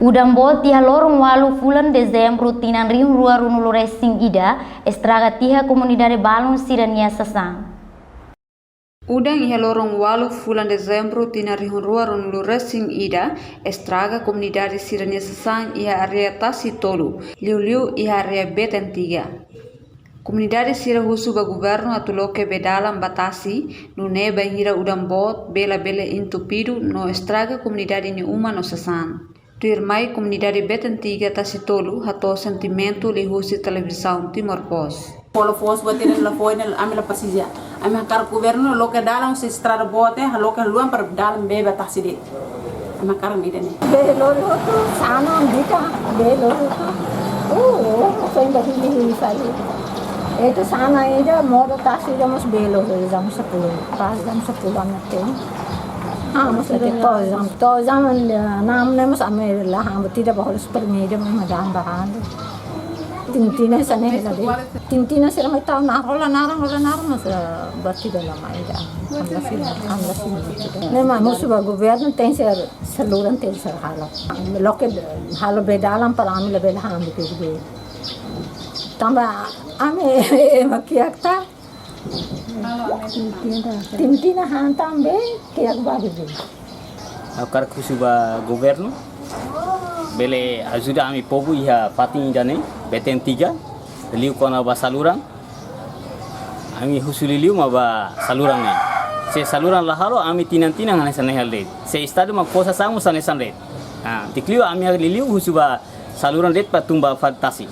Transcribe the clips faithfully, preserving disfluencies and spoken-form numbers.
Udan boot iha loron ualu fulan Dezembru tinan rihun rua ruanulu resin ida estraga tiha komunidade balun sira-nia sasán. Udan iha loron ualu fulan Dezembru tinan rihun rua ruanulu resin ida estraga komunidade sira-nia sasán iha área Tasi Tolu, liuliu iha área Beten Tiga. Komunidade sira husu ba governu atu loke bee dalan ba tasi, nune'e bainhira udan boot bee labele entupidu no estraga komunidade nia uma no sasán. Tuirmai komunidade Beten Tiga Tasi Tolu hato'o sentimentu liuhusi televizaun Timor Post. Polo fos buat ida la foin, ami la presiza. Ami hakarak governu loke dalan husi estrada boot, haloke haluan para dalan bee ba tasi de'it. Ami hakarak ida-ne'e. Bee loloto, sana ida, bee loloto. Oh, oh, foi ba hili hili fali. Itu sana ida, modo tasi ida mós bee loloto, jam sepuluh. Pas jam sepuluh amat tem. Ah, mós lagi to'o jam, to'o jam enam ne'e mós ami la han, buat ida ba hola supermida, mós madam ba han. Tintina hanesan ne'e hela de'it. Tintina sira mai tau naran, hola naran, hola naran, mas, eh, buat ida la mai ida. Ami la simu, ami la simu. Ne'e mak husu ba governu tenke ser, saluran tenke ser halo. Loke halo bee dalan para ami labele han buat ida. Tanba ami ema kiak ta. Tintina han tan bee, kiak ba bee. Ha'u hakarak husu ba governu, bele ajuda ami povu iha fatin ida-ne'e, Beten Tiga, liu kona-ba saluran. Ami husu liuliu mak ba saluran ne'e. Se saluran la halo, ami tinan-tinan hanesan ne'e hela de'it. Se estadu mak fó sasán mós hanesan ne'e de'it. Ah, di'ak liu ami liuliu husu ba saluran de'it para tun ba fatin tasi.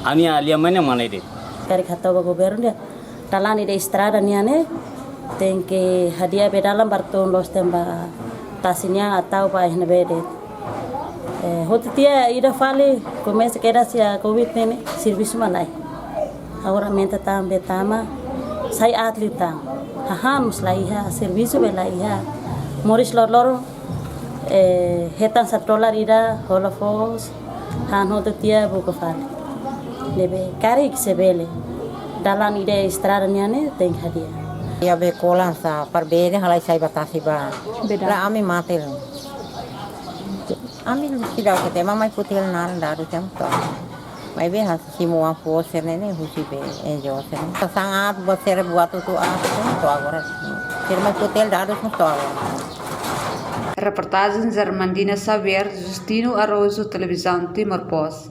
Ami-nia lia-mean mak ne'e de'it. Hakarak hato'o ba governu dehan, dalan ida estrada nian ne'e, tenke hadi'a bee dalan para tun loos tan ba tasi nian atu ba iha ne'ebé de'it. Eh, hotu tiha ida fali, komesa kedas iha covid ne'e, servisu mak laiha. Agora aumenta tan bee tama, sai aat liután. Hahán mós laiha, servisu be laiha. Moris loroloron, eh, hetan satu dolar ida, hola fos, han hotu tiha buka fali. Ne'ebé karik se bele. Dalan ida estrada nian ne'e tenke hadi'a. Iha bee kolan sa para bee de'it halai sai ba tasi ba. Bee dalan. La ami mate. Ami seidauk hatene, mamai futi hela naran dadus ne'e to'o. Maibé ha'u simu oan fó sira-ne'e husi bee N G O sira-ne'e. Sasán aat buat sira buat hotu aat to'o agora. Sira mai futi hela dadus to'o agora. Reportajen Germandina Xavier, Justino Araújo, Televizaun Timor Post.